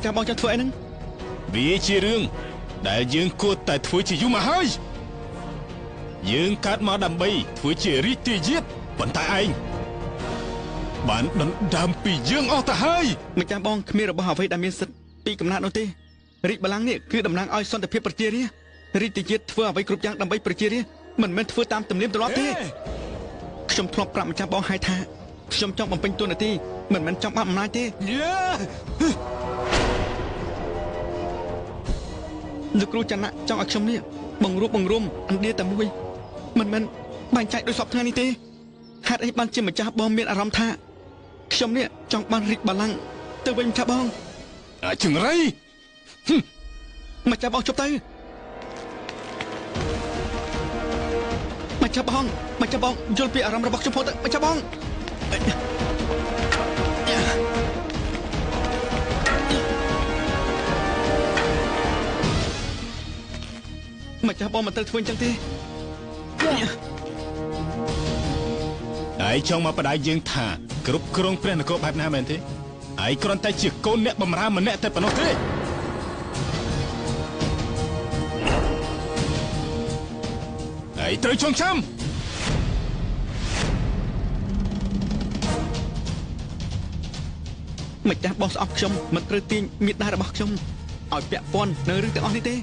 ចាស់បងចង់ធ្វើអីហ្នឹងវាជារឿងដែលយើងគួរតែធ្វើជាយូរមកហើយយើងកើតមកដើម្បីធ្វើជារាជទាយាទប៉ុន្តែឯងបានដណ្ដើមពីយើងអស់ទៅហើយម្ចាស់បងគ្មានរបស់អ្វីដែលមានសិទ្ធិពីកំណត់នោះទេរាជបល្ល័ង្កនេះគឺតំណាងឲ្យសន្តិភាពប្រជារាស្ត្ររាជទាយាទធ្វើអ្វីគ្រប់យ៉ាងដើម្បីប្រជារាស្ត្រមិនមែនធ្វើតាមទំនៀមទម្លាប់ទេខ្ញុំធ្លាប់ប្រាប់ម្ចាស់បងហើយថាខ្ញុំចង់បំពេញតួនាទីមិនមែនចង់បានអំណាចទេលោកគ្រូចន្ទៈចង់ឲ្យខ្ញុំនេះបង្រួបបង្រួមឥណ្ឌាតែមួយមិនមែនបែងចែកដោយសពថ្ងៃនេះទេហេតុអីបានជាម្ចាស់បងមានអារម្មណ៍ថាខ្ញុំនេះចង់បានរាជបល្ល័ង្កទៅវិញម្ចាស់បងចង្រៃម្ចាស់បងជប់ទៅម្ចាស់បងម្ចាស់បងយល់ពីអារម្មណ៍របស់ខ្ញុំផងទៅម្ចាស់បងម្ចាស់បងមិនត្រូវធ្វើអញ្ចឹងទេឯងចង់មកបដៅយើងថាគ្រប់គ្រងព្រះនគរបែបណាមែនទេឯងគ្រាន់តែជាកូនអ្នកបម្រើម្នាក់តែប៉ុណ្ណោះទេឯងត្រូវចងចាំម្ចាស់បងស្អប់ខ្ញុំមិនត្រូវទាញមេដារបស់ខ្ញុំឲ្យពាក់ព័ន្ធនឹងរឿងទាំងអស់នេះទេ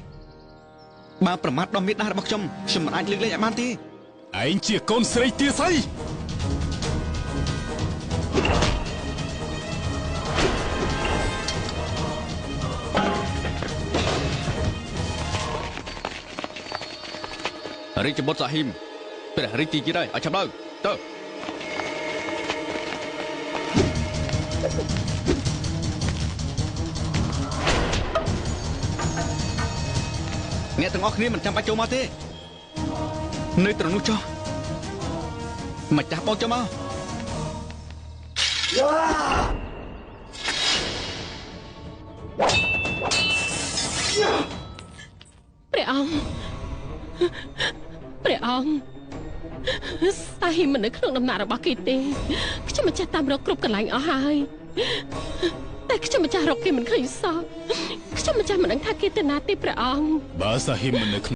បើប្រមាថដល់មេដារបស់ខ្ញុំខ្ញុំមិនអាចលើកលែងឲ្យបានទេឯងជាកូនស្រីទាស័យរាជបុត្រសាហ៊ីមព្រះរាជាជាតិហើយឲ្យឆាប់ឡើងទៅអ្នកទាំងអស់គ្នាមិនចាំបាច់ចូលមកទេនៅត្រង់នោះចុះម្ចាស់បងចូលមកព្រះអង្គព្រះអង្គសាហ៊ីមមិននៅក្នុងដំណាក់របស់គេទេខ្ញុំម្ចាស់តាមរកគ្រប់កន្លែងអស់ហើយតែខ្ញុំម្ចាស់រកគេមិនឃើញសោះខ្ញុំម្ចាស់មិនដឹងថាគេទៅណាទេព្រះអង្គបើសាហ៊ីមមិននៅ